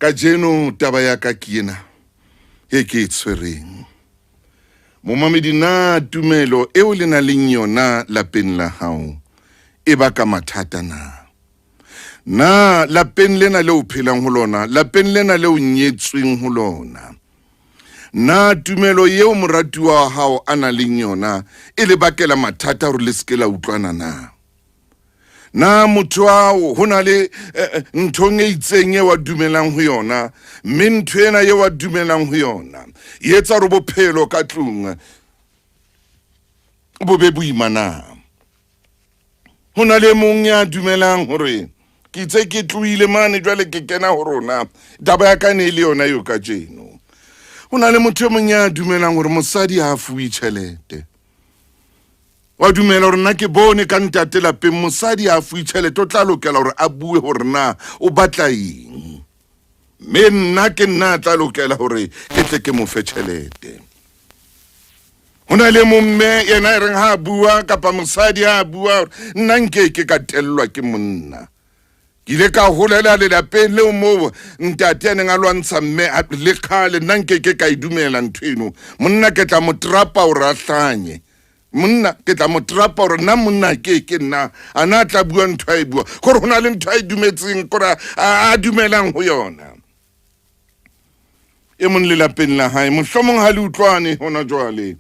Kajeno taba ya ka ke ena e ke e tshwereng. Momamedi, na tumelo eo le nang leng yona lapeng la hao e baka mathata na? Na lapeng lena leo phelang ho lona, lapeng lena leo nyetsweng ho lona, na tumelo eo moratuwa wa hao a nang leng yona e le bakela mathata hore le se ke la utlwana na? Na motho ao ho na le eh, eh, nthong e itseng e wa dumelang ho yona, mme ntho ena e wa dumelang ho yona e etsa hore bophelo ka tlung bo be boima na? Ho na le mong ya dumelang hore ke itse ke tlohile mane jwale ke kena ho rona, taba ya ka ne e le yona eo kajeno. Ho na le motho e mong ya dumelang hore mosadi ha a fuwe tjhelete. Wa dumela hore nna ke bone ka ntate lapeng mosadi a fuwe tjhelete, o tla lokela hore a bue hore na o batla eng, mme nna ke nna a tla lokela hore ke tle ke mo fe tjhelete. Ho na le momme yena e reng ha a bua kapa mosadi ha a bua hore nna nke ke ka tellwa ke monna. Ke ile ka holela lelapeng leo moo ntate a neng a lwantsha mme le kgale, nna nke ke ka e dumela ntho eno. Monna ke tla mo trapa hore a hlanye. Monna ke tla mo trapa hore nna monna ke ke nna a na tla bua ntho a e bua, gore ho na le ntho a e dumetseng, gore a dumelang ho yona. E mong lelapeng la hae mohlomong ha le utlwane hona jwale,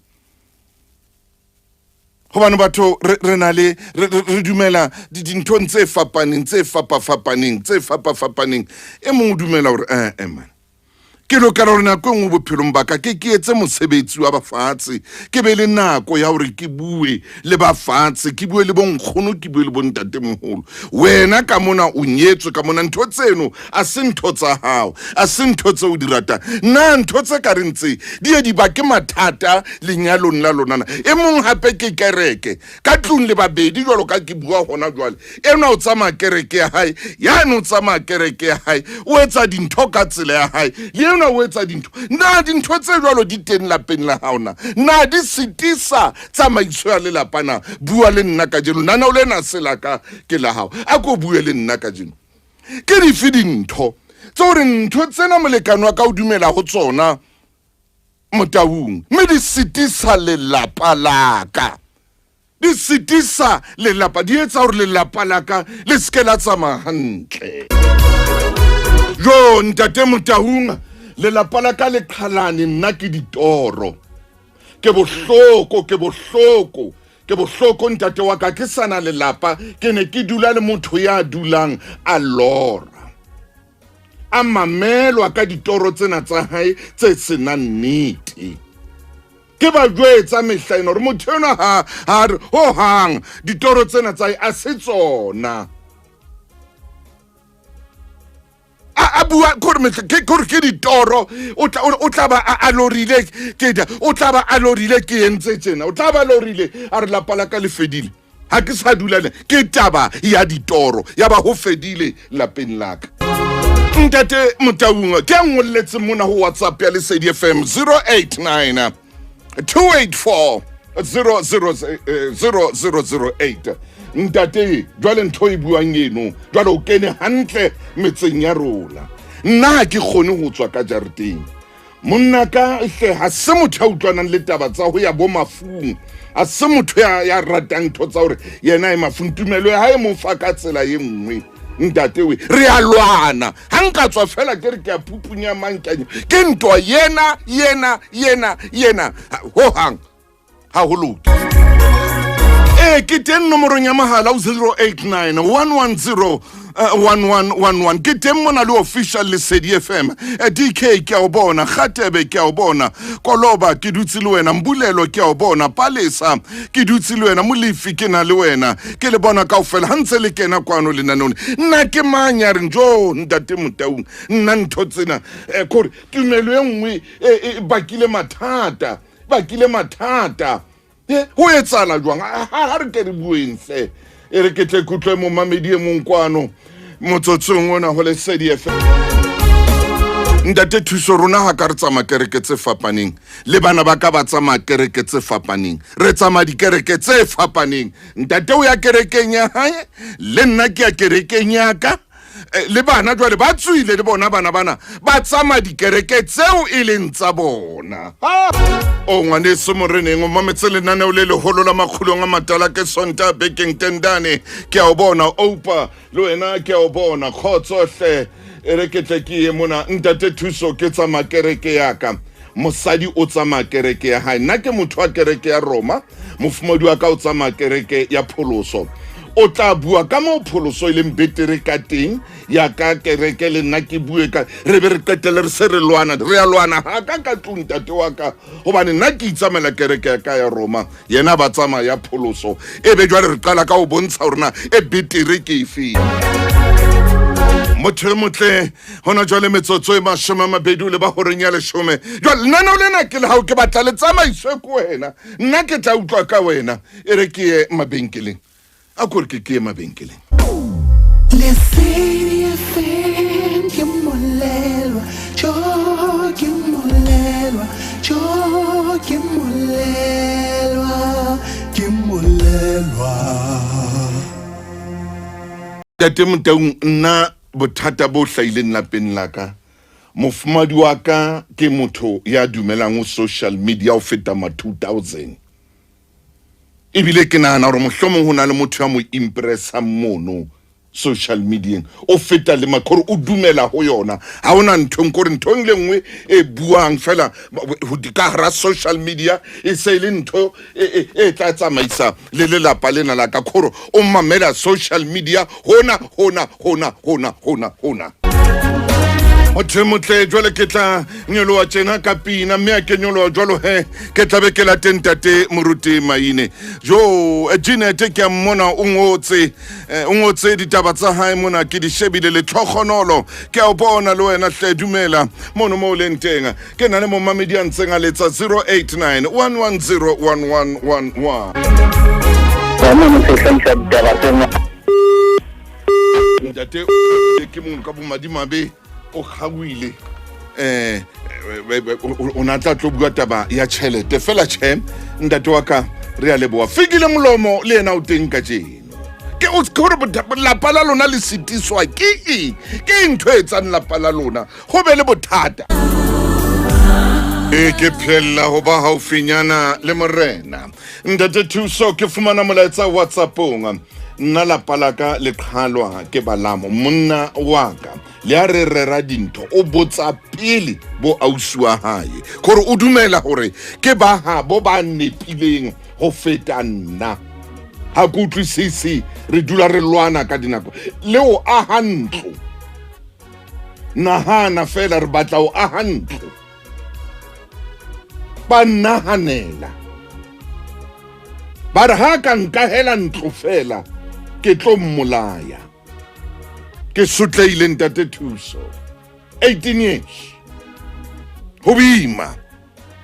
hobane batho re na le re dumela dinthong tse fapaneng, tse fapafapaneng, tse fapafapaneng. E mong o dumela hore eh man, ke lokela hore nako e nngwe bophelong ba ka ke ke etse mosebetsi wa bafatshe, ke be le nako ya hore ke bue le bafatshe, ke bue le bonkgono, ke bue le bontatemoholo. Wena ka mona o nyetswe ka mona, ntho tseno a se ntho tsa hao, a se ntho tse o di ratang. Na ntho tse ka reng tse di ye di bake mathata lenyalong la lona na? E mong hape ke kereke ka tlung le babedi, jwalo ka ke bua hona jwale, enwa o tsamaya kereke ya hae, yane o tsamaya kereke ya hae, o etsa dintho ka tsela ya hae, le enwa o etsa dintho. Na dintho tse jwalo di teng lapeng la hao na? Na di sitisa tsamaiso ya lelapa na? Bua le nna kajeno, nanao lena se la ka ke la hao, a ko bue le nna kajeno. Ke dife dintho tse hore ntho tsena molekane wa ka o dumela ho tsona Motaung, mme di sitisa lelapa la ka, di sitisa lelapa, di etsa hore lelapa la ka le se ke la tsamaya hantle? Jo ntate Motaung, lelapa la ka le qhalane, nna ke ditoro, ke bohloko, ke bohloko, ke bohloko ntate wa ka, ke sana lelapa, ke ne ke dula le motho ya dulang a lora, a mamelwa ka ditoro tsena tsa hae tse senang nnete. Ke ba jwetsa mehla ena hore motho enwa ha ha re ho hang ditoro tsena tsa hae a se tsona. A bua kore mehla ke kore ke ditoro, o tla ba a lorile ke o tla ba a lorile ke entse tjena, o tla ba lorile a re lapa la ka le fedile, ha ke sa dula le ke taba ya ditoro, ya ba ho fedile lapeng la ka. Ntate Motaung ke a ngolletse mona ho WhatsApp ya Lesedi FM 089 284 0008. Ntate, jwale ntho e buang eno jwale o kene hantle metseng ya rona. Nna ha ke kgone ho tswa ka jareteng. Monna ka hle ha se motho ya utlwanang le taba tsa ho ya bo mafung, a se motho ya ratang ntho tsa hore yena e mafung, tumelo ya hae mo fa ka tsela e nngwe. Ntate we re a lwana, ha nka tswa fela ke re ke a phupunya mankanya, ke ntwa yena yena yena yena ho hang ha ho loke. Ee, ke teng nomorong ya mohala o 089 110 1111, ke teng mona le official Lesedi FM. DK ke a o bona, Kgatebe ke a o bona, Koloba ke dutse le wena, Mbulelo ke a o bona, Palesa ke dutse le wena, Molefi ke na le wena, ke le bona kaofela ha ntse le kena kwano lenaneong. Nna ke mang ya reng jo ntate Motaung, nna ntho tsena kore tumelo e nngwe e bakile mathata, bakile mathata. Ho etsala jwang? Ha re ke re bueng hle, e re ke tle kutlwe momamedi e mong kwano motsotsong ona ho Lesedi FM. Ntate Thuso, rona ha ka re tsamaya kereke tse fapaneng, le bana ba ka ba tsamaya kereke tse fapaneng, re tsamaya dikereke tse fapaneng. Ntate o ya kerekeng ya hae, le nna ke ya kerekeng ya ka. Eh, le bana jwale ba tswile le bona bana bana ba tsamaya dikereke tseo e leng tsa bona. O ngwaneso moreneng o mametse lenaneo le leholo la makgulong a matala ke Sonta bekeng tendane. Ke a o bona opa le wena, ke a o bona kgotso hle. E re ke tle ke ye mona ntate Thuso, ke tsamaya kereke ya ka, mosadi o tsamaya kereke ya hae. Nna ke motho wa kereke ya Roma, mofumadi wa ka o tsamaya kereke ya Pholoso. O tla bua ka moo Pholoso e leng betere ka teng ya ka kereke, le nna ke bue ka re be re qetele re se re lwana, re ya lwana ga ka ka tlong ntate wa ka, gobane nna ke itsamaela kereke ya ka ya Roma, yena ba tsamaya ya Pholoso. E be jwale re qala ka go bontsha gore na e betere ke efe. Motho e motle, gona jwale metsotso e 20 o le ba horeng ya 10. Jwale lenaneo lena ke le gago, ke batla le tsamaiswe ko wena, nna ke tla utlwa ka wena. E re ke ye mabenkeleng, a kore ke ke ye mabenkeleng. Lesedi FM ke molelwa, jo ke molelwa, jo ke molelwa, ke molelwa. Tate Motaung, nna bothata bo hlahileng lapeng la ka, mofumadi wa ka ke motho ya dumelang ho social media ho feta ma 2000, ebile ke nahana gore mohlomong ho na le motho ya mo impressang mono social medieng, o feta le makgore o dumela ho yona. Ha ona nthong kore ntho le nngwe e buang fela ka hara social media e se e le ntho e tla tsamaisa le lelapa lena la ka, kgore o mamela social media hona hona hona hona hona hona. Motho e motle, jwale ke tla nyoloha tjena ka pina, mme a ke nyoloha jwalo he ke tlabe ke late ntate moruti Maine. Jo Jeanette, ke a mmona o ngotse, o ngotse ditaba tsa hae mona, ke di shebile. Letlhogonolo, ke a o bona le wena hle, dumela mono mo o leng teng. Ke na le momamedi a ntseng a letsa 089 110 1111. Mono se hlahisa ditaba tse Ntate ke mongwe ka bomadimabe o kgaoile, o na tla tlo bua taba ya tšhelete fela. Tšhe ntate wa ka, re a leboa. Fikile molomo le yena o teng ka jeno. Ke o gore lapa la lona le setiswa ke eng? Ke ntho e etsang lapa la lona go be le bothata? E ke phella ho ba haufinyana le morena. Ntate Thuso, ke fumana molaetsa WhatsAppong. Nna lapa la ka le qhalwa ke balamo. Monna wa ka le a re rera dintho, o botsa pele bo ausi wa hae, gore o dumela gore ke ba habo ba nepileng go feta nna. Ha ke utlwisise, re dula re lwana ka dinako le o aha ntlo. Nahana fela, re batla o aha ntlo, ba nahanela ba re ha ka nkahela ntlo fela ke tlo mmolaya. Ke sotleile ntate Thuso, 18 years ho boima,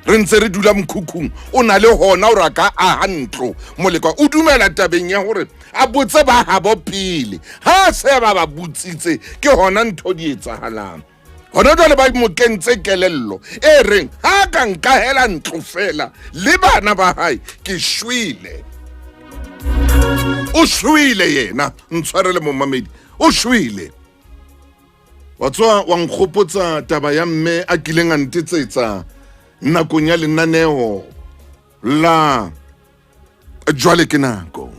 re ntse re dula mokhukhung. O na le hona gore a ka aha ntlo, molekwa o dumela tabeng ya gore a botse ba habo pele. Ha se ba ba botsitse, ke hona ntho di etsagalang. Gona jwale ba mo kentse kelello e reng ha ka nkahela ntlo fela le bana ba hae ke shwele. O shwele yena, ntshwarele momamedi, o shwele. Wa tswa wa nkgopotsa taba ya mme a kileng a ntetsetsa nakong ya lenaneo la Jwale ke Nako.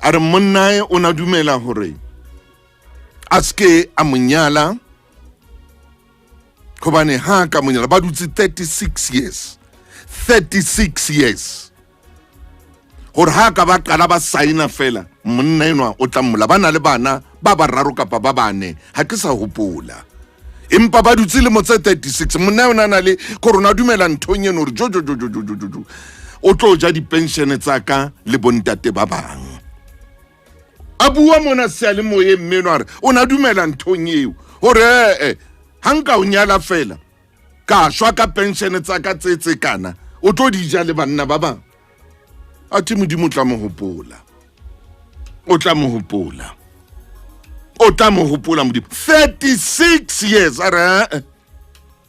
A re monnae o na dumela hore a seke a monyala, gobane ha ka monyala, ba dutse 36 years, 36 years, gore ha ka ba qala ba saena fela monna enwa o tla mmola. Ba na le bana ba bararo kapa ba bane, ha ke sa hopola, empa ba dutse lemo tse 36. Monna yona a na le gore o a dumela nthong eno gore jojojojojojojo o tlo ja dipenšene tsa ka le bontate ba bang. A bua mona seyalemoyeng mmeno, a re o na dumela nthong eo gore ee, ga nka o nyala fela ka shwa ka penšene tsa ka tse tse kana, o tlo di ja le banna ba bang. A the Modimo o tla mo hopola, o tla mo hopola, o tla mo hopola Modimo. 36 years, a re ee,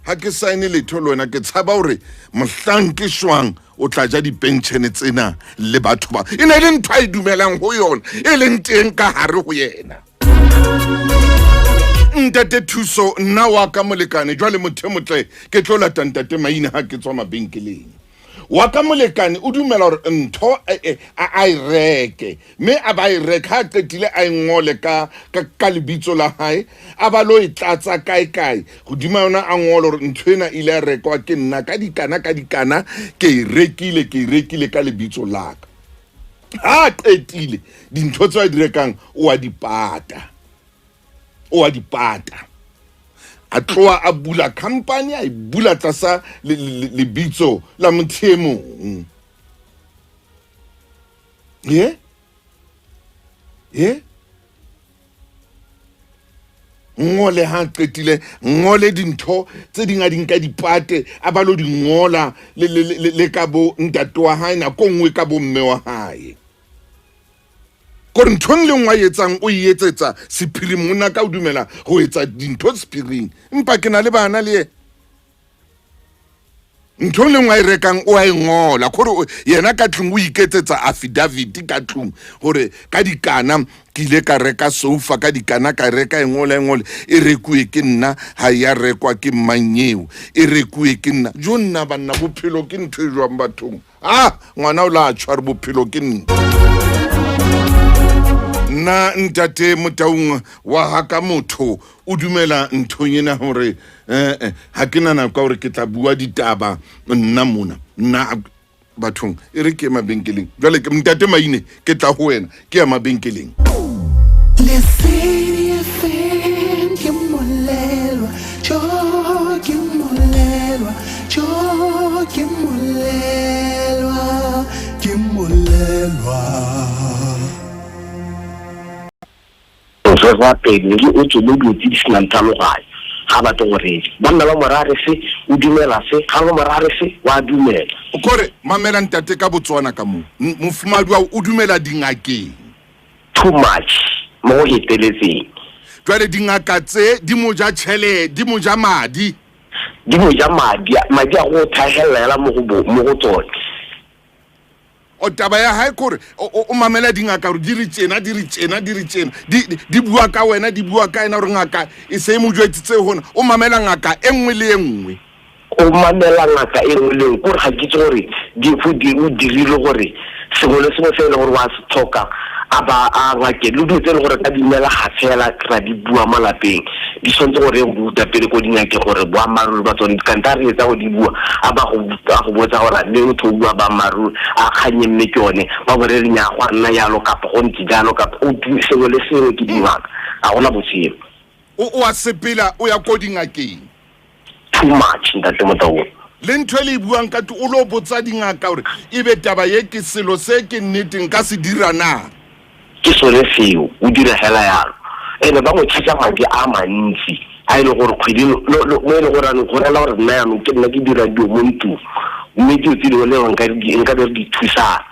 ha ke saene letho le wena, ke tshaba gore mohlang ke shwang o tla ja dipenšene tsena le batho ba. E ne le ntho a e dumelang go yona, e leng teng ka gare go yena. Ntate Thuso, nna wa ka molekane jwale motho e motle ke tlo lata ntate Maina ha ke tswa mabenkeleng. Wa ka molekane o dumela hore ntho a e reke, mme a ba e reke ha a qetile a e ngole ka ka lebitso la hae, a ba lo e tlatsa kae kae hodima yona, a ngole hore ntho ena ile ya rekwa ke nna ka dikana ka dikana, ke e rekile, ke e rekile ka lebitso la ka. Ha a qetile dintho tseo a di rekang o a di pata, o a di pata, a tloha a bula company, a e bula tlasa lebitso la motho e mong. Ye ye ngole ha qetile ngole dintho tse ding a di nka dipate, a ba lo di ngola le ka bo ntate wa hae, nako nngwe ka bo mme wa hae, kore ntho le nngwe a etsang o e etsetsa sephiring. Monna ka o dumela ho etsa dintho sephiring, empa ke na le bana le yena. Ntho le nngwe a e rekang o a e ngola, kore yena ka tlung o iketsetsa affidavit ka tlung hore ka dikana ke ile ka reka sofa, ka dikana ka reka e ngola, e ngole e rekuwe ke nna, ha ya rekwa ke mmanyeo, e rekuwe ke nna. Jo nna banna, bophelo ke ntho e jwang bathong? Ah, ngwana o la tshware, bophelo ke nna. Nna ntate Motaung wa haka motho o dumela nthong ena hore ha ke na nako hore ke tla bua ditaba nna mona nna bathong, e re ke mabenkeleng jwale. Ke ntate Maine, ke tla ho wena, ke ya mabenkeleng. Lesedi FM ke molelwa, jo ke molelwa, jo ke molelwa, ke molelwa. Rre wa pele o tswe mo dilo tse di senang tlhaloganyo, ga batle go reetsa. Banna ba morare se, o dumela se, ga ba morare se, wa dumela. Kore mamela ntate ka Botswana ka mo mofumadi wa o dumela dingakeng. Too much mo go heteletseng. Jwale dingaka tse di mo ja tšhelete, di mo ja madi. Di mo ja madi, madi a go tlhagelela hela mo go mo go tsone. O taba ya hae kore o mamela dingaka gore di re tjena, di re tjena, di re tjena, di bua ka wena, di bua ka ena, gore ngaka e se e mo jwetsitse hona. O mamela ngaka e nngwe le e nngwe. O mamela ngaka e nngwe le nngwe, kore ga ke itse gore o dirile gore sengwe le sengwe se e leng gore wa se tlhoka a ba a ngake le dilo tse e leng gore ka dumela ga fela ra di bua mo lapeng, di tshwanetse gore go ruta pele ko dingake gore boammaaruri ba tsone kanta re etsa go di bua, a ba go botsa gore mme motho o bua boammaaruri a kganye, mme ke yone ba bore re nyaa go a nna jalo kapa go ntse jalo kapa o sengwe le sengwe ke dingaka, ga gona botshelo. O a sepela o ya ko dingakeng. Too much ntate Motaung. Le ntho e le e buang ka o lo botsa dingaka gore ebe taba ye ke selo se ke nnete nka se dira na? Ke sone seo, o dira hela yalo. Ene ba mo charge madi a mantsi a e leng gore kgwedi mo e leng gore anong go rela gore nna yanong ke nna ke dira dilo mo ntlong, mme dilo tse dingwe le nka be re di thusana.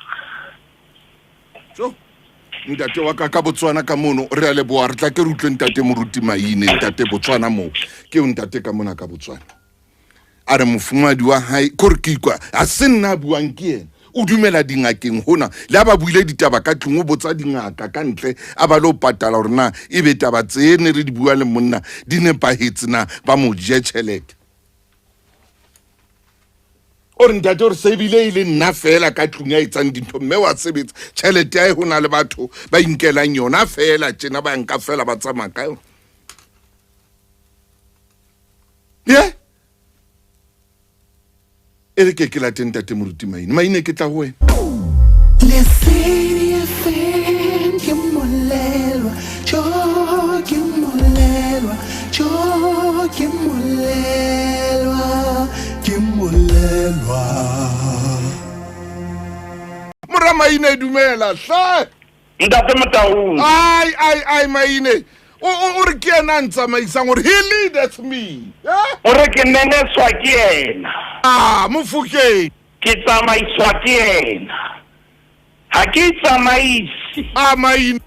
Ntate wa ka ka Botswana ka mono, re a leboa, re tla ke re utlwe ntate Moruti Maine. Ntate Botswana mo ke o ntate ka mona ka Botswana a re mofumadi wa hae kore ke ikwa a se nna a buang ke yena, o dumela dingakeng hona le a ba buile ditaba ka tlung, o botsa dingaka ka ntle, a ba lo patala gore na ebe taba tse ne re di bua le monna di nepahetse na, ba mo je tšhelete. O re ntate gore se ebile e le nna fela ka tlung ya etsang dintho, mme wa sebetsa, tšhelete ya e go na le batho ba inkelang yona fela tjena, ba nka fela ba tsamaya ka yona. Ye e re ke ke late ntate Moruti Maine. Maine, ke tla go wena. Lesedi FM ke molelwa, jo ke molelwa, jo ke molelwa, ke molelwa. Mora Maine, dumela hle. Ntate Motaung. Ai ai ai, Maine o re ke ena a ntsamaisang, gore he leadeth me. O re ke neneswa ke ena. A Mofokeng. Ke tsamaiswa ke ena, ga ke itsamaise. A Maine.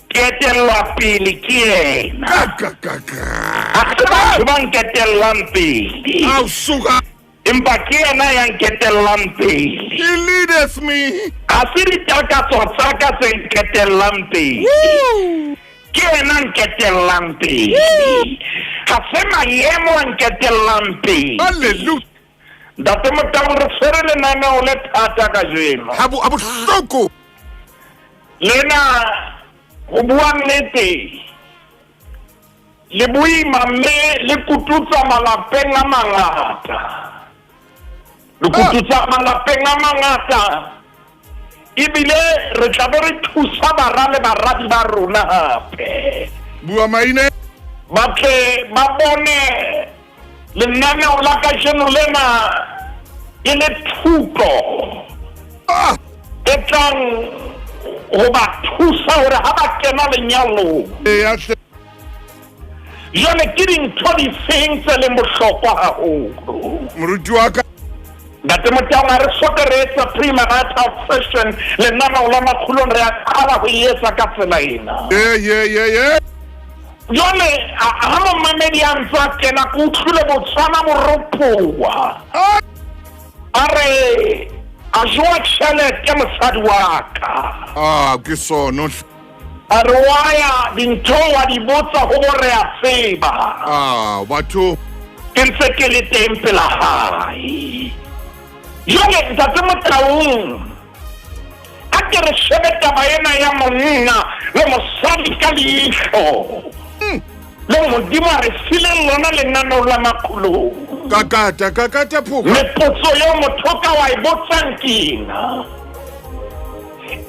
Ke etellwa pele ke ena. Ka ka ka ka. Ga se batho ba nketellang pele. A suka. Empa ke yena ya nketellang pele. He leadeth me. Ga se ditakatso tsa ka tse nketellang pele. Woo! Ke yena a nketellang pele. Ga se maemo a nketellang pele. Hallelujah. Ntate Motau, re tshwere lenaneo le thata kajeno. Ha bo ha bohloko. Lena ho bua nnete le boima mme le kututsa malapeng a mangata. Le kututsa malapeng a mangata. Ebile re tla be re thusa bara le baradi ba rona hape. Bua maine. Ba tle ba bone lenaneo la kajeno lena e le thuto Ah! e tlang ho ba thusa hore ha ba kena lenyalong. Eya hle. Jwale ke dintho difeng tse leng bohlokwa haholo? Moruti wa ka. Ntate Motaung, ha re soke re etsa premarital session lenaneo la makgulong, re a qala ho e etsa ka tsela ena. Ye ye ye ye. Jwale ha momamedi a ntse a kena, ke utlwile Botswana bo ropoha. A re a jowa tjhelete mosadi wa ka. Ah, ke sono. A re wa ya dintho wa di botsa ho bo re a tseba. Ah, batho. Ke ntse ke le teng pela hae. Jwale Ntate Motaung, a ke re shebe taba ena ya monna le mosadi ka leihlo. Le Modimo a re fileng lona lenaneo la makgolong. Kakata, kakata phoka. Meputso eo motho ka wa e botsang ke ena.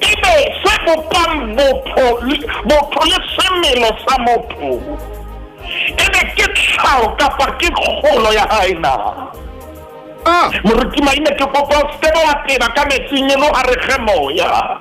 Ebe se bopang botho, botho le semelo sa motho, ebe ke tlhaho kapa ke kgolo ya hae na? Ah. Moruti Maine, ke kopa o se ke wa teba ka metsing e le ha re kge moya.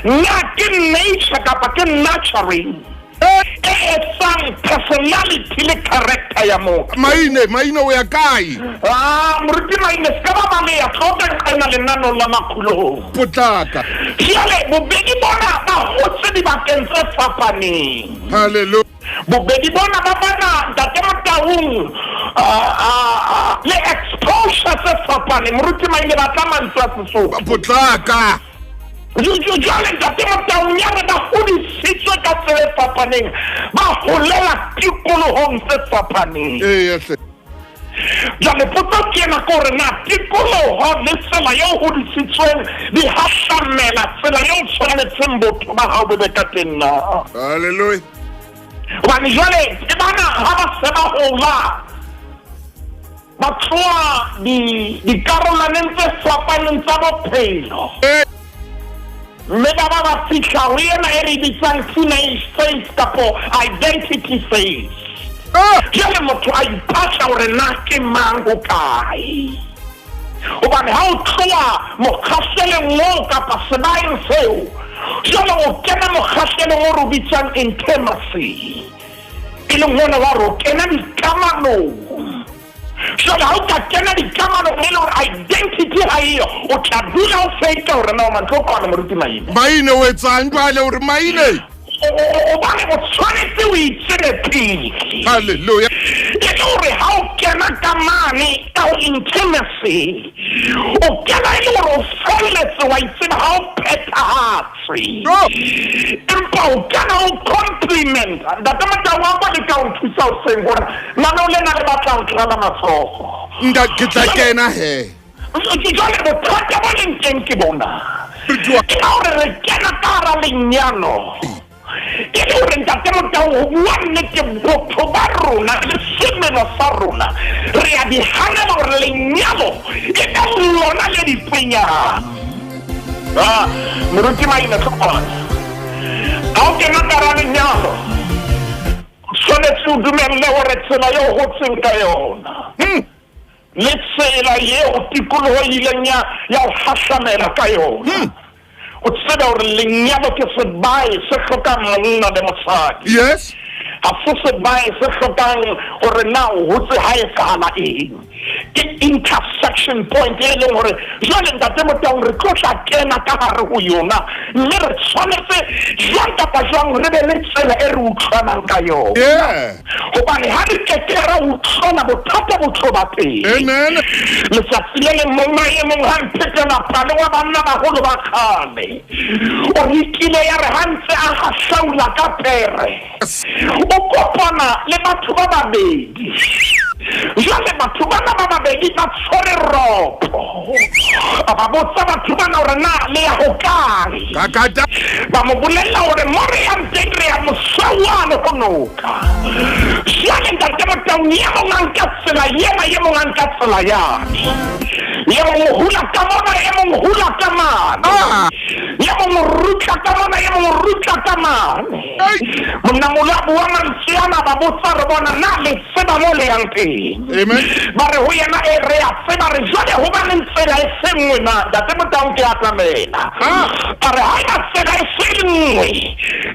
Na ke nature kapa ke nurturing e etsang personality le character ya motho? Maine, Maine o ya kae? Ah, Moruti Maine, se ka ba baleha, tlo ka nqena lenanong la makgulong. Potlaka. Jwale bobedi bona ba hotse dibakeng tse fapaneng. Hallelujah. Bobedi bona ba bana Ntate Motaung le exposure tse fapaneng. Moruti Maine, batla mantswe a Sesotho. Potlaka. Jwale Ntate Motaung ya re ba hodisitswe ka tsela e fapaneng, ba holela tikolohong tse fapaneng. Eya hle. Jwale potso ke ena, ke hore na tikoloho le tsela eo hodisitsweng di hahlamela tsela eo tshwanetseng botho ba hao bo be ka teng na? Hallelujah. Hobane jwale ke bana ha ba se ba hola, ba tloha dikarolwaneng tse fapaneng tsa bophelo. Mme ba ba ba fihla ho ena e re bitsang teenage phase kapo identity phase. Jwale motho a ipatla hore na ke mang, ho kae. Hobane ha o tloha mokgahlelong oo kapa sebaeng seo, jwale o kena mokgahlelong o re o bitsang intimacy. E leng hona wa hore o kena dikamanong. Jwale ha o ka kena dikamanong e le hore identity ha eyo, o tla dula o fake hore na o mang. Tlo kwana Moruti Maine. Maine o etsang jwale hore Maine? Hobane o tshwanetse o itsebe pele. Hallelujah. E le hore ha o kena ka mane ka ho intimacy, o kena e le hore o felletse wa itseba, ha o phethahatse. No. Empa o kena o compliment. Ntate Motau, wa ba leka ho nthusa hoseng hore lenaneo lena le batla ho tlala matsoho. Nka ke tla kena he. Jwale bothata bo leng teng ke bona. Moruti wa Ke hore re kena ka hara lenyalo. E le hore Ntate Motau, ho bua nnete, botho ba rona le semelo sa rona re a di hanela hore lenyalo e be lona le di penyang. Ah, Moruti Maine, tlo kwana. Ha o kena ka hara lenyalo, o tshwanetse o dumelle hore tsela eo hotseng ka yona le tsela eo tikoloho e ileng ya ya o hahlamela ka yona, o tsebe hore lenyalo ke sebae se hlokang monna le mosadi. Yes. Ha se sebae se hlokang hore na o hotse ha etsahala eng. Ke Ke intersection point e leng hore jwale Ntate Motaung re tlo tla kena ka hare ho yona, mme re tshwanetse jwang kapa jwang re be le tsela e re utlwanang ka yona. Hobane ha re ke ke ra utlwana, bothata bo tlo ba teng. Amen. Letsatsi le leng monna e mong ha mphetela pale wa banna baholo ba kgale, o re kile ya re ha ntse a hahlaula ka pere, o kopana le batho ba babedi. Jwale batho bana ba babedi ba tshwere ropo. A ba botsa batho bana hore na le ya hokae. Kakata. Ba mo bolella hore mo re yang teng re ya mosawane ho noka. Jwale Ntate Motaung, e mong a nka tsela ena, e mong a nka tsela yane. E mong o hula ka mona, e mong o hula ka mane. E mong o rutla ka mona, e mong o rutla ka mane. Monna moholo a bua mantswe ana, ba botsa re bona na le tseba mo le yang teng. Amen. Ba re ho yena, e re a tseba. Re jwale hobaneng tsela e se nngwe na? Ntate Motaung, ke atamela. A re haeba tsela e se nngwe,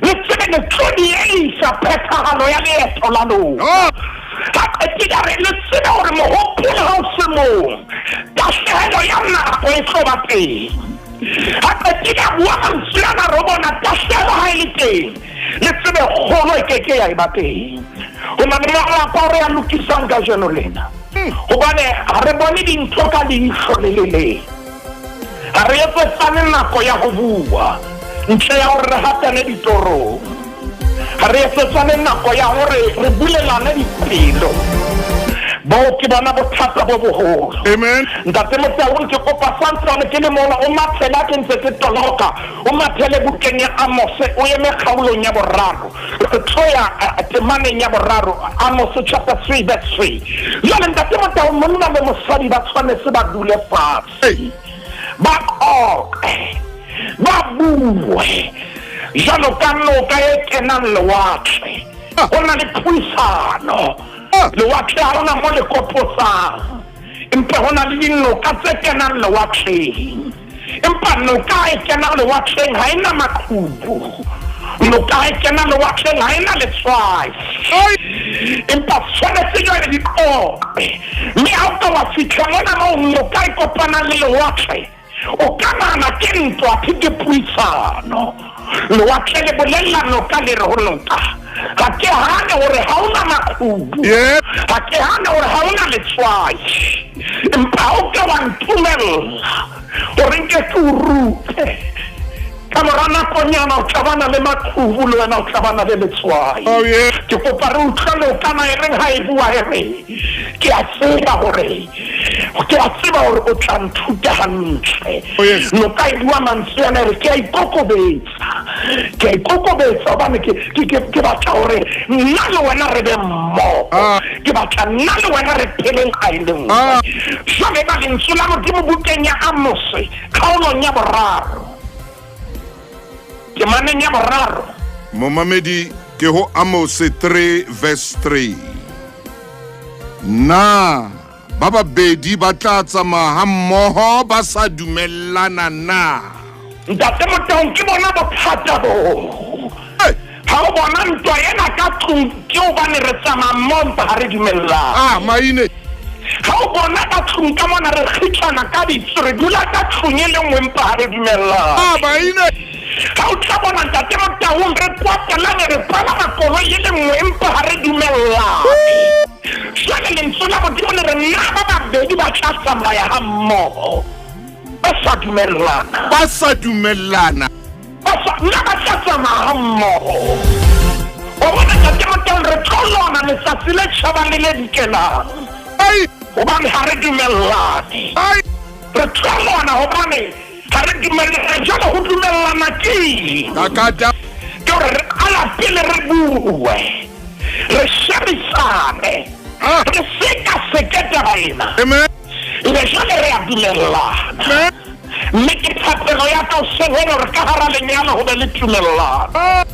le tsebe le tlo dieisa phethahalo ya leeto la lona. Ha qetile a re le tsebe hore mohopolo ha o se mong, tahlehelo ya nako e tlo ba teng. Ha qetile a bua mantswe ana, re bona tahlehelo ha e le teng, le tsebe kgolo e ke ke ya eba teng. Ho na le malapa ao re a lokisang kajeno lena, hobane ha re bone dintho ka leihlo le le leng. Ha re etsetsane nako ya ho bua ntle ya hore re hatane ditorong. Ha re etsetsane nako ya hore re bulelane dipelo. Boo ke bona bothata bo boholo. Amen. Ntate Motaung, ke kopa santsane ke le mona o mathele ha ke ntse ke toloka, o mathele bukeng ya Amose, o eme kgaolong ya boraro. Re tlo ya temaneng ya boraro, Amose chapter 3 verse 3. Jwale Ntate Motaung, monna le mosadi ba tshwanetse ba dule fatshe, ba qoqe, ba bue jwalo ka noka e kenang lewatle. Ho na le puisano. Lewatle ha hona mo le kopotsang, empa ho na le dinoka tse kenang lewatleng. Empa noka e kenang lewatleng ha e na maqhubu. Noka e kenang lewatleng ha e na letswai. Empa tshwanetse jwale di qoqe. Mme ha o ka wa fihla mona moo noka e kopanang le lewatle, o ka nahana ke ntwa, athe ke puisano. Lewatle le bolella noka, le re ho noka, ha ke hane hore ha o na maqhubu, ha ke hane hore ha o na letswai, empa ha o ka wa ntumella hore nke ke o rute, ka mora nakonyana o tla bana le maqhubu, le wena o tla bana le letswai. Ke kopa re utlwe nokana e reng ha e bua, e re ke a tseba hore ke a tseba hore o tla nthuta hantle. Noka e bua mantswe ana, e re ke a ikokobetsa, ke a ikokobetsa hobane ke batla hore nna le wena re be mmoho. Ke batla nna le wena re pheleng a e le nngwe. Jwale ba lentswe la Modimo bukeng ya Amose kgaolong ya boraro, temaneng ya boraro. Momamedi, ke ho Amose 3 verse 3. Na ba babedi ba tla tsamaya ha mmoho ba sa dumellana na? Ntate Motaung, ke bona bothata bo. Ha o bona ntwa ena ka tlung, ke hobane re tsamaya mmoho empa ha re dumellane. Maine. Ha o bona ka tlung ka mona re kgitlana ka ditso, re dula ka tlung e le nngwe empa ha re dumellane. Maine. Ha o tla bona Ntate Motaung re kwatelane, re palama koloi e le nngwe empa ha re dumellane. Jwale lentswe la Modimo le re na ba babedi ba tla tsamaya ha mmoho ba sa dumellana? Ba sa dumellana. Ba sa, nna ba tla tsamaya ha mmoho. Wa bona Ntate Motaung, re tlo lwana letsatsi le tjhabang le le dikelang. Hobane ha re dumellane. Re tlo lwana hobane ha re dumellane. Jwale ho dumellana ke eng? Kakata. Ke hore re qala pele re bue, re shebisane, re sekaseke taba ena. Amen. Ebe jwale re a dumellana. Amen. Mme ke thapelo ya ka hoseng hona hore ka hara lenyalo ho be le tumellano.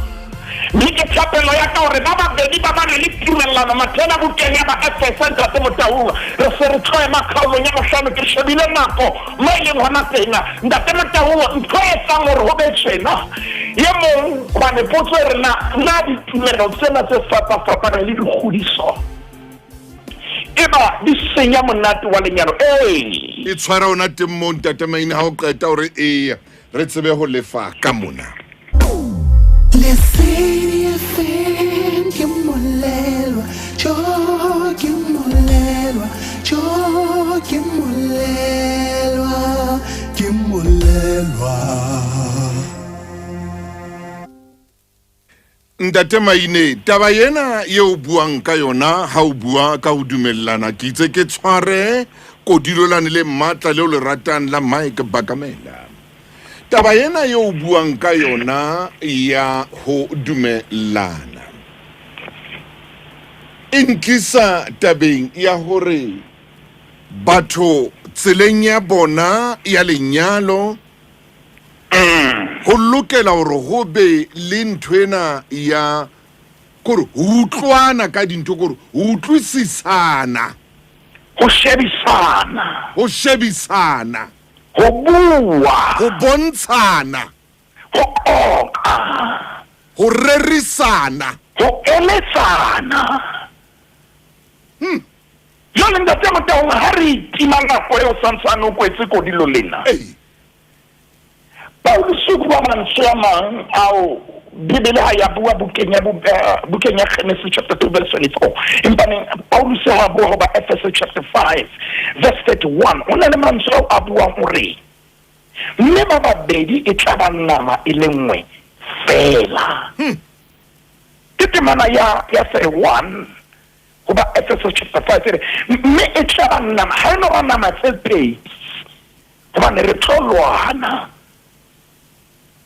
Mme ke thapelo ya ka hore ba babedi ba bane le tumellano. Mathela bukeng ya Baefese, Ntate Motaung, re se re tlo ema kgaolong ya bohlano. Ke shebile nako mo e leng hona teng. Ntate Motaung, ntho e etsang hore ho be tjena, e mong hobane potso e re na, na ditumelo tsena tse fapafapaneng le dikgodiso eba di senya monate wa lenyalo. Ee. E tshwara ona teng moo ntate Maine ha o qeta hore eya re tsebe ho lefa ka mona. Lesedi FM ke molelwa, jo ke molelwa, jo ke molelwa, ke molelwa. Ntate Maine, taba ena ye o buang ka yona ha o bua ka ho dumellana, ke itse ke tshware kodilo lane le matla leo le ratang la Mike Bakamela. Taba ena ye o buang ka yona ya ho dumellana e ntlisa tabeng ya hore batho tseleng ya bona ya lenyalo Ho lokela hore ho be le ntho ena ya kore ho utlwana ka dintho, kore ho utlwisisana, Ho shebisana. Ho shebisana. Ho bua. Ho bontshana. Ho qoqa. Ho rerisana. Ho eletsana. Jwale ntate Motaung ha re itima nako eo santsane o kwetse kodilo lena. Ee. Pauluse o bua mantswe a mang ao Bibele ha ya bua bukeng ya bukeng ya Genesis chapter 2 verse 24. Empa neng Pauluse ha bua ho ba Efese chapter 5 verse 31 o na le mantswe ao a buang o re mme ba babedi e tla ba nama e le nngwe fela. Ke temana ya ya 31 ho ba Efese chapter 5 e re mme e tla ba nama ha e no ba nama tse pedi. Gobane re tlo lwana.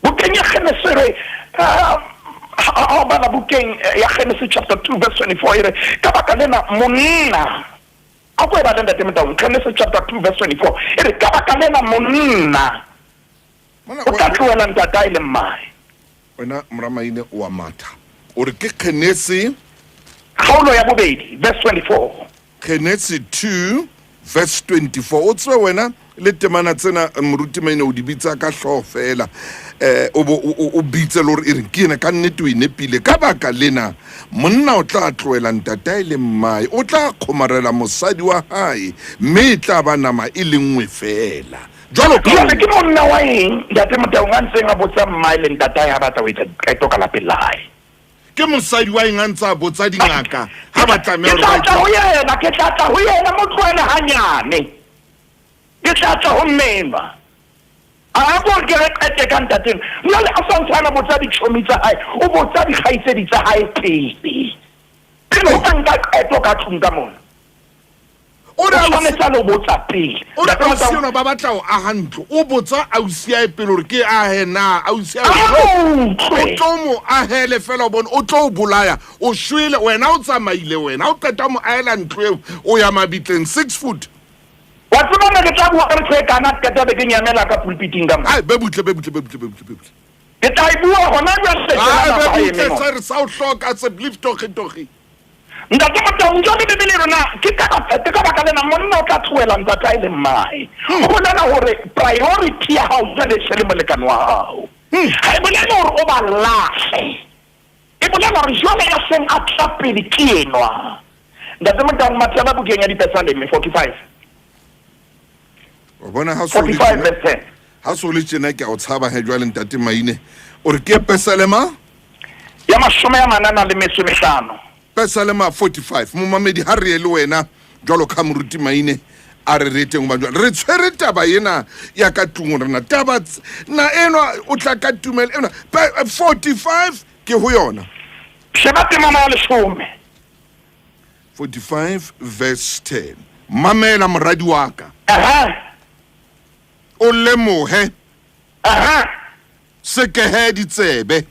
Bukeng ya Genese re, ha o bala bukeng ya Genese chapter 2 verse 24 e re, ka baka lena monna, a ko e bale ntate Motaung, Genese chapter 2 verse 24 e re, ka baka lena monna o tla tlohela ntatae le mmae. Wena mora Maine o a matha. O re ke Genese kgaolo ya bobedi verse 24. Genesi 2 verse 24. O tsebe wena le temana tsena moruti Maine o di bitsa ka hlooho fela. Eh o bo o bitse le hore e reng ke ena ka nnete o e nepile. Ka baka lena monna o tla tlohela ntatae le mmae, o tla kgomarela mosadi wa hae, mme e tla ba nama e le nngwe fela. Jwalo ka Jwale ke monna wa eng ntate Motaung a ntseng a botsa mmae le ntatae ha batla ho etsa diqeto ka lapeng la hae? Ke mosadi wa eng a ntse a botsa dingaka ha ba tlameha Ke tla tla ho yena, ke tla tla ho yena, mo tlohele hanyane. Ke tla tla ho mmenwa. A ko ke re qete ka ntateng. Jwale a sa ntse a botsa ditjhomi tsa hae, o botsa dikgaitsedi tsa hae pele. Pele ho ka nka qeto ka tlung ka mona. O re O tshwanetse a lo botsa pele. O re ausi enwa ba batla ho aha ntlo, o botsa ausi ae pele hore ke ahe na. Ausi ae o tlo mo ahele fela o bone o tlo o bolaya, o shwele wena, o tsamaile wena, o qeta mo ahela ntlo eo, o ya mabitleng 6 foot. Wa tseba ne ke tla bua ka ntho e kana qeta be ke nyamela ka pulpiting ka mo. Ai be butle be butle be butle be butle be butle. Ke tla e bua hona jwale tjena nako ha e eme mo. Re sa o hloka se blief togi togi. Ntate Motaung, jwale Bibele e rona ke ka ke ka baka lena monna o tla tlohela ntatae le mmae. Ho bolela hore priority ya hao jwale e se le molekane wa hao. Ha e bolele hore o ba lahle. E bolela hore jwale ya seng a tla pele ke enwa. Ntate Motaung, mathela bukeng ya Dipesaleme 45. Wa bona ha so le 45 tjena, verse 10. ha so le tjena ke a o tshaba he jwale ntate Maine. O re ke Pesalema? Ya 45. Pesalema 45. Momamedi ha re ye le wena jwalo ka moruti Maine a re reteng hoba jwale re tshwere taba ena ya ka tlung rena taba na enwa o tla ka tumelo ena 45 ke ho yona. Sheba temana ya 10. 45 verse 10. Mamela moradi wa ka. Aha. O lemohe. Aha. Sekehe ditsebe.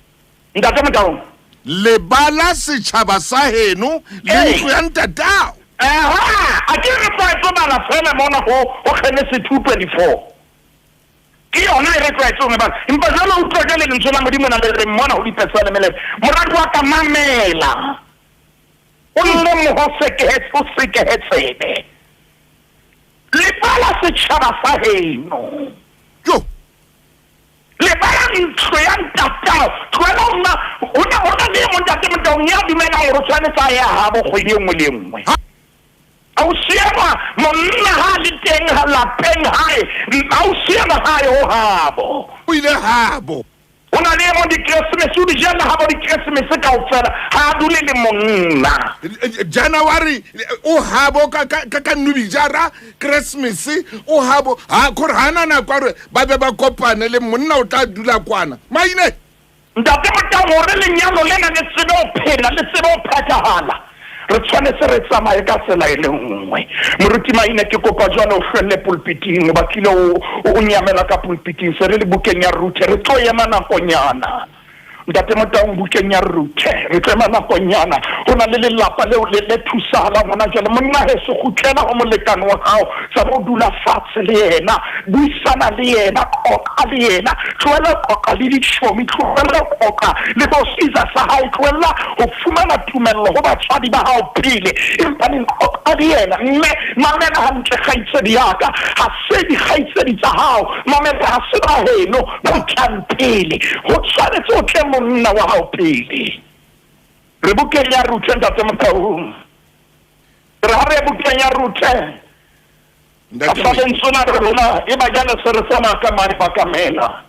Ntate Motaung. Lebala setjhaba sa heno le ntlo ya ntatao. Aha, a ke re tlwaetse bala fela mona ho ho Genese 2:24. Ke yona e re tlwaetseng ho e bala. Empa jwale utlwa jwale lentswe la Modimo na le reng mona ho Dipesaleme le re, Moradi wa ka mamela. O lemohe o sekehe o sekehe tsebe. Lebala setjhaba sa heno. Jo. Lebala ntlo ya ntatao. Tlohela ho nna ho na ho na le e mong ntate Motaung ya dumelang hore o tshwanetse a ye habo kgwedi e nngwe le e nngwe. Ausi enwa Monna ha le teng ha lapeng hae, ha o siana hae ho habo. O ile habo. Ho na le e mong dikeresemese o di jella habo dikeresemese kaofela, ha a dule le monna. January o habo ka ka ka ka Nubijara, Christmas o habo, ha kore ha na nako ya hore ba be ba kopane le monna o tla dula kwana. Maine. Ntate Motaung hore lenyalo lena le tsebe ho phela, le tsebe ho phethahala, re tshwanetse re tsamaye ka tsela e le nngwe. Moruti Maine, ke kopa jwale o hlwelle pulpiting, o batlile o, o nyamela ka pulpiting. Se re le bukeng ya Ruthe, re tlo ema nakonyana. Ntate Motaung, bukeng ya Ruthe, re tlo ema nakonyana. Ho na le lelapa leo le, le thusahalang hona jwale. Monna heso, kgutlela ho molekane wa hao, tsaba o dula fatshe le yena, buisana le yena, qoqa le yena, tlohela ho qoqa le ditjhomi, tlohela ho qoqa le bo Caesar sa hao, tlohella ho fumana tumello ho batswadi ba hao pele, empaneng qoqa le yena. Mme mamela hantle kgaitsedi ya ka, ha se dikgaitsedi tsa hao, mamela, ha se ba heno ba tlang pele, ho tshwanetse ho tle monna wa hao pele. Re bukeng ya Ruthe, Ntate Motaung. Re ha re bukeng ya Ruthe. Ntate Ka fa lentswe la rona, e ba jale se re tsamaya ka mane ba ka mela.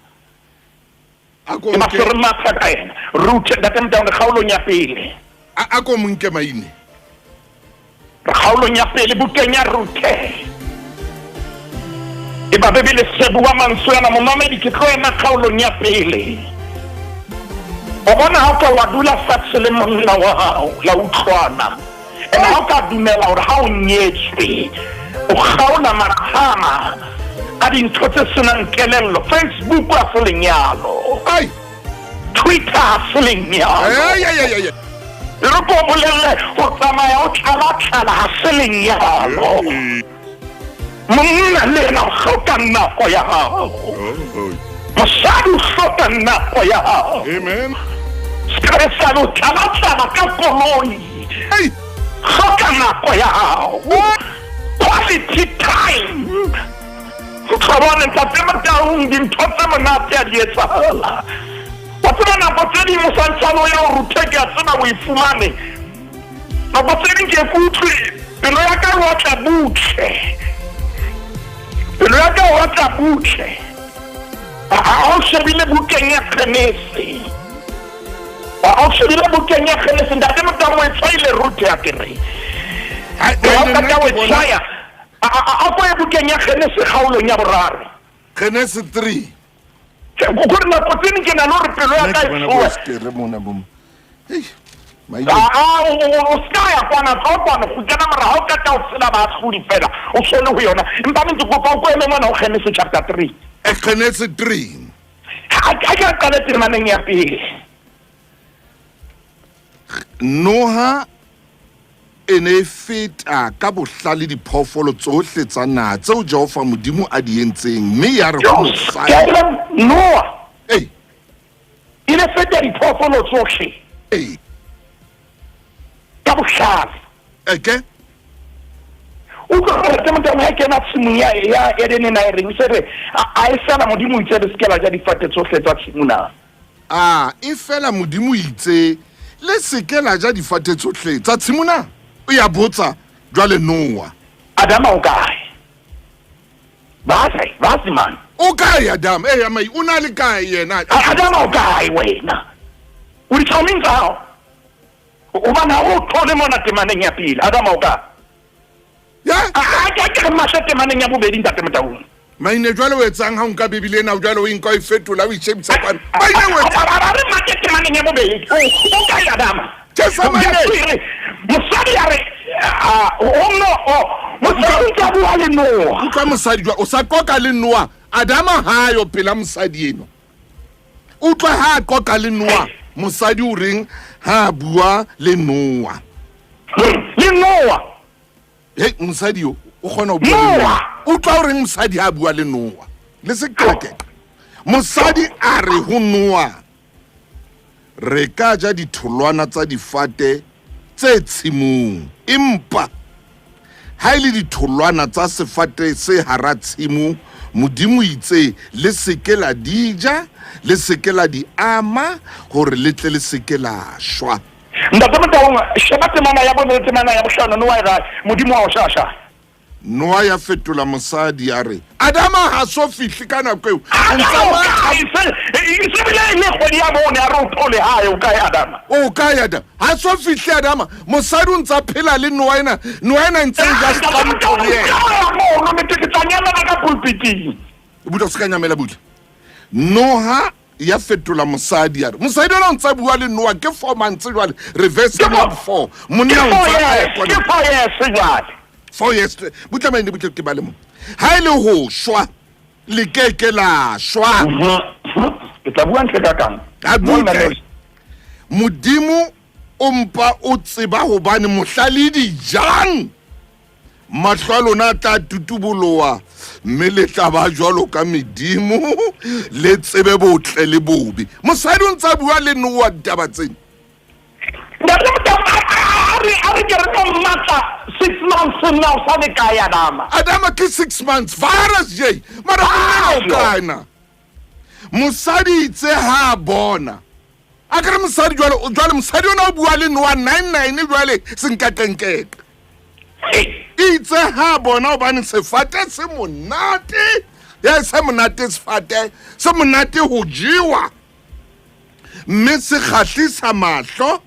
A ko E ba nke- se re matha ka yena. Ruthe, Ntate Motaung, re kgaolong ya pele. A ko mo nke maine. Re kgaolong ya pele bukeng ya Ruthe. E ba Bibele se bua mantswe ana, momamedi, ke tlo ema kgaolong ya pele. O bona ha o ka wa dula fatshe le monna wa hao, la utlwana. Ene ha o ka dumela hore ha o nyetswe, o kgaola maqhama a dintho tse senang kelello. Facebook ha se lenyalo. Ai. Twitter ha se lenyalo. Ai, ai, ai, ai. E re ko bolelle, ho tsamaya o tlala-tlala ha se lenyalo. Monna le yena o hloka nako ya hao. Mosadi o hloka nako ya hao. Amen. Se ka o tlala-tlala ka koloi. Ai. Hloka nako ya hao. Quality time. Utlwa bone, Ntate Motaung, dintho tse monate a di etsahala. Wa tseba nako tse ding o santsane o ya ho Ruthe, ke a tseba o e fumane. Nako tse ding ke ke utlwe pelo ya ka e otla butle. Pelo ya ka e otla butle. Ha o shebile bukeng ya Genese. Ha o shebile bukeng ya Genese, Ntate Motaung, o e tshwaile Ruthe ya kere. Ha, Ha o nna qeta o ke e bona- tshwaya, a ko ye bukeng ya Genese kgaolong ya boraro. Genese 3. Kore nako tse ding ke na le hore pelo ya Nna ka ke e bona tsohe. bo sekere mona bo. Hei, maile. O ska ya kwana, tlo kwana, kgutlela morao, ha o qeta ho tshela baahlodi fela, o so le ho yona. Empa ntse kopa o ko eme mona ho Genese chapter 3. Genese 3. Ha ke re qale temaneng ya pele. Noha e ne e feta ka bohlale diphoofolo tsohle tsa naha tseo Jehova Modimo a di entseng, mme ya re ho mosadi, Ke Noa Ei, e ne feta diphoofolo tsohle ei. ka bohlale. Eke? Utlwa gore ke motho ha kena tshimong ya Edene na e reng, se re, a e fela Modimo o itse le se ke la ja difate tsohle tsa tshimo na? A e fela Modimo o itse le se ke la ja difate tsohle tsa tshimo na? O ya botsa jwale Noa. Adama o kae? Ba kae? Ba se mang? O kae Adama? Eh, mai, o na le kae yena? Adama o kae wena? O ditshoming tsa hao? Hobane ha o thole mona temaneng ya pele. Adama o kae? Ya? A ke re mahlo temaneng ya bobedi, Ntate Motaung. Maine jwale o etsang ha o nka Bibele ena, jwale o e nka o e fetola, o e shebisa kwana? Maine o etsang? A re make temaneng ya bobedi. O kae Adama? Jesu Maine. Jesu e re, mosadi a re, o no, o, mosadi o tla bua le Noa. Utlwa mosadi jwa, o sa qoqa le Noa. Adama ha yo pela mosadi eno. Utlwa ha a qoqa le Noa, mosadi o reng ha a bua le Noa? Le Noa. Hei, mosadi yo, o kgona ho bua le Noa. Noa. Utlwa o reng mosadi ha a bua le Noa? Le se qeqeqe. Mosadi a re ho Noa, re ka ja ditholwana tsa difate tse tshimong, empa ha e le ditholwana tsa sefate se hara tshimo, Modimo itse le se ke la di ja, le se ke la di ama, hore le tle le se ke la shwa. Ntate Motaung, sheba temana ya bone le temana ya bohlano, Noa e re, Modimo wa o shasha. Noa ya fetola mosadi a re, Adama ha so fihle ka nako eo. Adama o kae? Se se bile e le kgwedi ya bone a re o thole hae o kae Adama? O kae Adama? Ha so fihle Adama. Mosadi o ntsa phela le Noa ena. Noa ena ntse e ja stampo le yena. Mono ne ke tla nyamela ka pulpiting. Butle o se ka nyamela butle. Noha ya fetola mosadi ya re, mosadi ona o ntsa bua le Noa ke 4 months jwale. Reverse Ke not 4. Monna o ntsa a ya kwana. Ke 4 years jwale. 4 years. Butle maine butle ke bale mo. Ha ile ho shwa le ke ke la shwa. Ke tla bua ntle ka kang. A butle. Modimo o mpa o tseba hobane mohla le di jang mahlo a lona a tla tutuboloha mme le tla ba jwalo ka medimo le tsebe botle le bobe. Mosadi o ntsa bua le Noa ditaba tsena. Ntate Modimo, a re ke re tlo mmatla 6 months nna o sa le kae Adama? Adama ke 6 months virus je mara monna o kae na? Mosadi itse ha a bona a kere mosadi jwale, jwale mosadi ona o bua le Noa 99 jwale senkakenkeke. Itse ha bona hobane sefate se monate, ya se monate sefate, se monate ho jewa. Mme se kgahlisa mahlo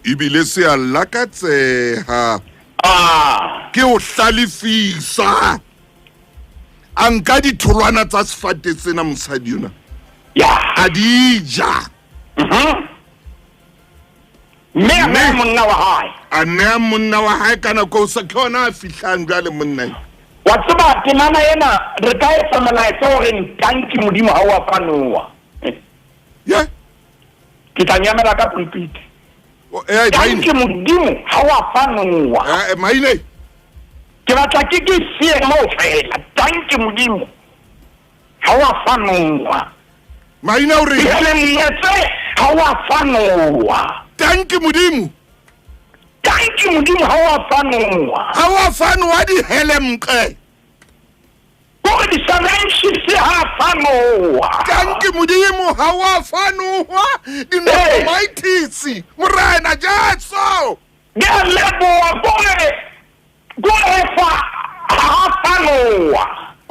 ebile se a lakatseha. Ke ho hlalefisa. A nka ditholwana tsa sefate sena mosadi ona. A di ja. Mme a nea monna wa hae. A nea monna wa hae ka nako o sa ke hona a fihlang jwale monna. Wa tseba temana ena re ka etsa molaetsa o reng tanki Modimo ha o a fanoa. Yeah. Ke tla nyamela ka pulpit. Tanki Modimo ha o a fanoa. Maine. Ke batla ke ke sie moo fela. Tanki Modimo ha o a fanoa. Maine o re. Ke ha o a fanoa. Tanki Modimo. Tanki Modimo ha o a fanoa. Ha o a fanoa di helemqe. Gore di salenshise ha fanoa. Tanki Modimo ha o a fanoa di nomaitisi. Morena Jesu. Ke a leboha gore gore fa ha fanoa.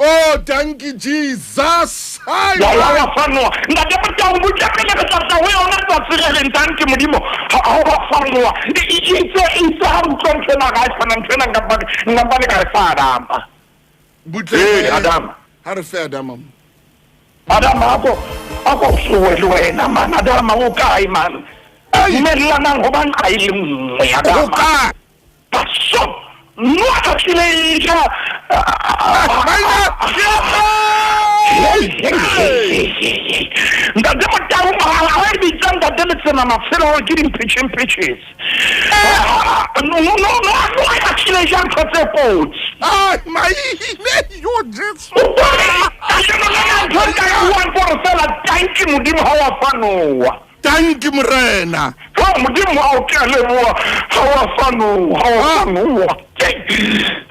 Oh, thank you, Jesus. Hi. Ya ya fanoa. Ntate Motau butla pele re tla tla ho yona tsatsi le leng tanki Modimo ha o fanoa. Itse ha utlwa ntho ena ga e fana ntho ena nka ba ka re fa Adama. Butle Adama. Ha re fe Adama. Adama ako tsowe le wena man. Adama o kae man? Dumellanang hobane a e le nngwe Adama. O kae? Baso. Noa ka tlile ja. Ntate Motau mogala wa e bitsa ntate Letsema mafelo hore ke di-mpitšhe-mpitšhes. No no no no a tlile ja ntho tse kotsi. Ai maine yo Jesu. Kajeno lena ntho e ka e buang ke hore fela tanki Modimo ha wa fanoa. Tanki Morena. Ha Modimo ha o ke a leboha ha wa fanoa, ha wa fanoa. Ke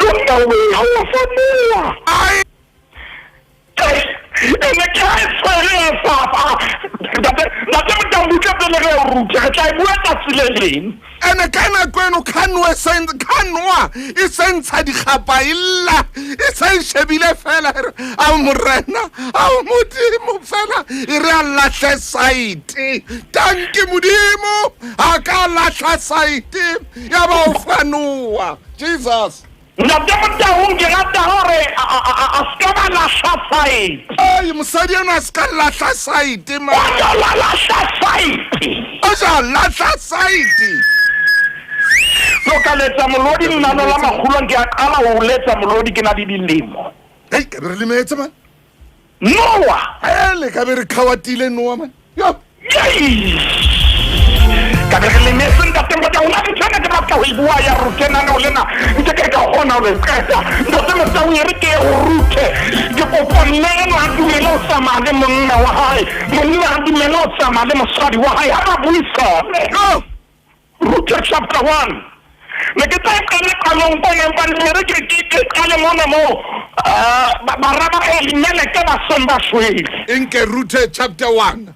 we ha wa fanoa. Ai ene ke a e tshwere fa. Ntate Motau butla pele re o rute re tla e bua tsatsi le leng. Ene ka nako eno khanwa khanwa e sentsha dikgapa e lla e sa e shebile fela a Morena a Modimo fela e re a lahle saite. Tanki Modimo a ka lahla saite ya ba o fanoa. Jesus. Ntate Motau ke rata hore a ska ba lahla saite. Ai mosadi ena a ska lahla saite ma. O la lahla saite. O sa lahla saite. Lo ka letsa molodi nnano la makgulong ke a qala ho letsa molodi ke na le dilemo. Hei ka be re lemetse man. Noa. Hele ka be re khawatile Noa man. Yo. Ka be re lemetse ntate Motau na ntho ena ke batla ho e bua ya rute nana o lena nke ke ka kgona ho le qeta. Ntate Motau e re ke o rute. Ke kopa mme enwa a dumele ho tsamaya le monna wa hae. Monna a dumele ho tsamaya le mosadi wa hae ha ba buisane. Go. Rute chapter 1. Ne ke tla qala qalong kwana empa ne re ke qale mona moo bara ba Elimeleke ba seng ba shwele. Enke Rute chapter 1.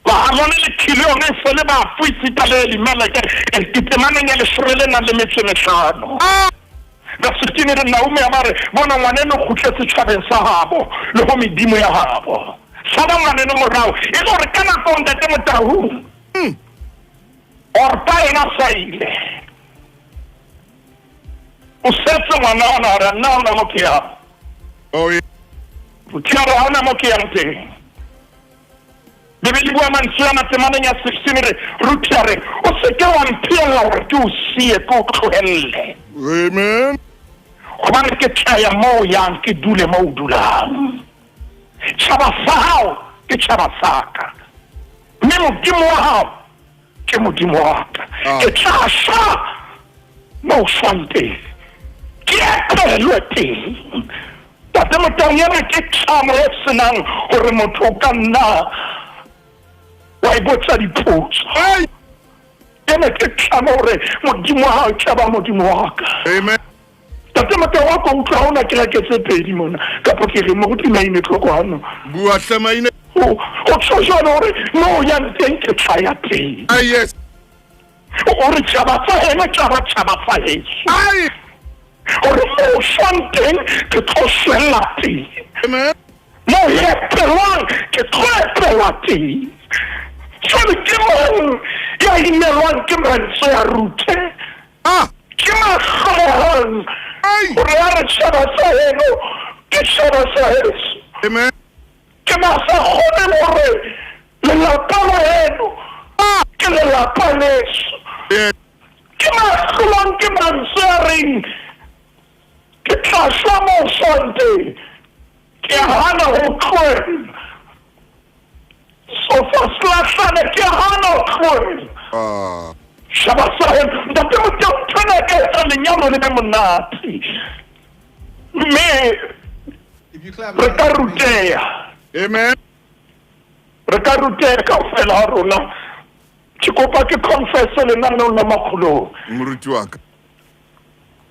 Ba bone le Kilione se le ba fuisita le Elimeleke ke temaneng ya leshome le nang le metso e mehlano. Verse 15 e re Naomi a ba re, Bona ngwaneno o kgutletse tjhabeng sa habo le ho medimo ya habo. Sala ngwaneno morao. E le hore ka nako ntate Motau, Orpa ena sa ile. O setse ngwana ona hore nna ha ona mo ke yang. Oh, yeah. Ke a re ha ona mo ke yang teng. Bibele e bua mantswe ana temaneng ya 16 e re, Ruthe a re, o se ke wa mphella hore ke o siye, ke o tlohelle. Amen. Hobane ke tla ya moo o yang, ke dule moo o dulang. Tjhaba sa hao ke tjhaba sa ka, mme Modimo wa hao ke Modimo wa ka. Ah. Ke tla shwa moo o shwang teng, ke epelwe teng. Tate Motaung, ena ke tlamo e senang hore motho o ka nna wa e botsa dipotso. Ai. Ena ke tlamo hore Modimo wa hao e tla ba Modimo wa ka. Amen. Tate Motaung, wa ko utlwa ha hona kereke tse pedi mona, kapa ke re moruti Maine tlo kwano. Bua hle Maine. O tjho jwalo hore mo o yang teng ke tla ya teng. Ai, yes. O re tjhaba tsa heno tla ba tjhaba tsa heso. Ai. Hore mo o shwang teng ke tlo shwella teng. Amen. Mo o epelwang ke tlo epelwa teng. Jwale ke mang ya imelwang ke mantswe a Ruthe? Ah. Ke mahlohang Ai. hore a re tjhaba sa heno ke tjhaba sa heso. Amen. Ke ba sa kgoneng hore lelapa la heno ke lelapa leso. Yeah. Ke mahlolwang ke mantswe a reng ke tla shwa moo shwang teng. Ke hana ho tlohela. Sofa se lahlane, ke hana ho tlohela. Ah. Shaba sa heno. Ntate Motau, ntho ena e ka etsa lenyalo le be monate. Mme re ka ruteha. Amen. Re ka ruteha kaofela ha rona. Ke kopa ke confesse lenaneong la Makgolong. Moruti wa ka.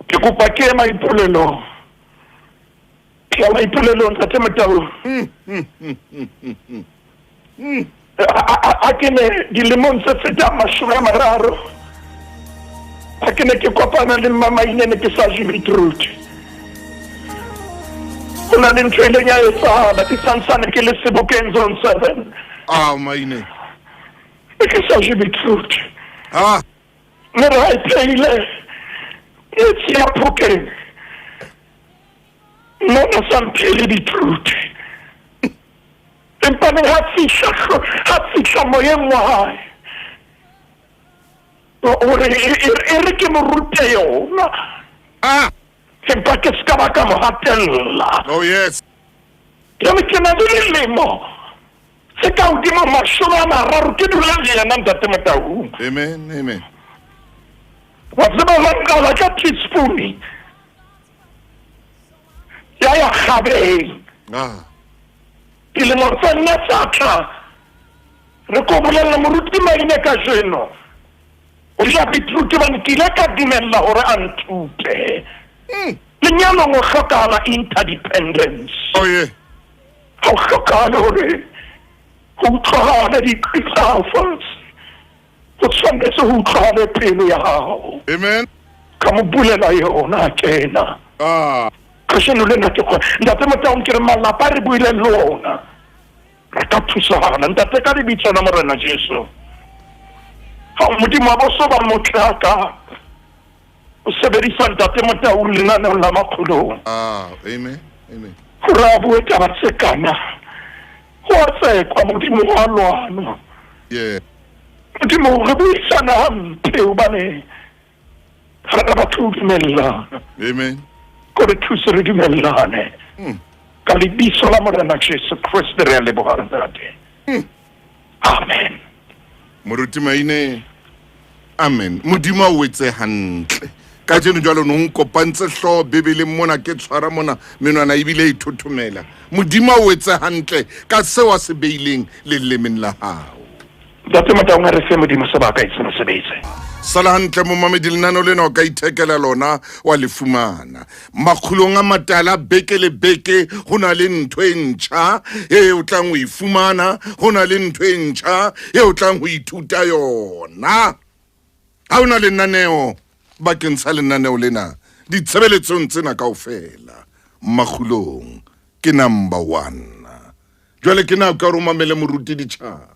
Ke kopa ke ye maipolelong. Ke ya maipolelong, Ntate Motau. A ke ne dilemong tse fetang 30, ha ke ne ke kopana le Mmamaine ne ke sa je beetroot. Ho na le ntho e ileng ya etsahala ke santsane ke le Sebokeng Zone 7. Ah, Maine. Ne ke sa je beetroot. Ah. Mme re ha e phehile metsi ya phokeng. Nna na sa mphele beetroot. Empa ne ha fihla ha fihla moyeng wa hae. Hore e re ke mo rute yona. Ah. Empa ke ska ba ka mo hatella. Oh yes. Jwale ke na le dilemo tse ka hodimo 30 ke dula le yena Ntate Motaung. Amen, amen. Wa tseba la qala ka teaspoon ya ya kgabeng. Ah. Dilemo tsa nna tsa tla. Re ko bolella moruti Maine kajeno. O ja beetroot hobane ke ile ka dumella hore a nthute. Lenyalong ho hlokahala interdependence. Oh yeah. Ha ho hlokahale hore ho utlwahale diqi tsa hao fatshe. Ho tshwanetse ho utlwahale pelo ya hao. Amen. Ka mo bulela yona a kena. Ah. Kajeno lena ke kgona. Ntate Motaung ke re malapa re buileng le ona. Re ka thusana. Ntate ka lebitso la Morena Jesu. Ha Modimo wa boso ba motle haka. O sebedisa Ntate Motaung lenaneong la Makgolong. Ah, amen. Amen. Hore a bue taba tse kana. Ho a tsekwa Modimo wa lwanwa. Yeah. Modimo re buisana hampe hobane ha re batho ho dumellana. Amen. Ko re thuse re dumellane. Ka lebitso la Morena Jesu Kreste re a leboha Ntate. Amen. Moruti Maine. Amen. Modimo a o etse hantle. Kajeno jwalo no nkopantse hlooho Bibeleng mona ke tshwara mona menwana ebile e thothomela. Modimo a o etse hantle ka seo a se beileng lelemeng la hao. Ntate Motaung a re fe Modimo sebaka e se mosebetsi. Sala hantle momamedi lenaneo lena o ka ithekela lona wa le fumana. Makgulong a matala beke le beke ho na le ntho e ntjha e o tlang ho e fumana, ho na le ntho e ntjha e o tlang ho ithuta yona. Ha o na lenaneo bakeng sa lenaneo lena, Ditshebeletsong tsena kaofela, Makgulong ke number one. Jwale ke nako ya hore o mamele moruti ditjhaba.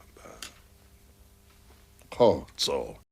Kgotso.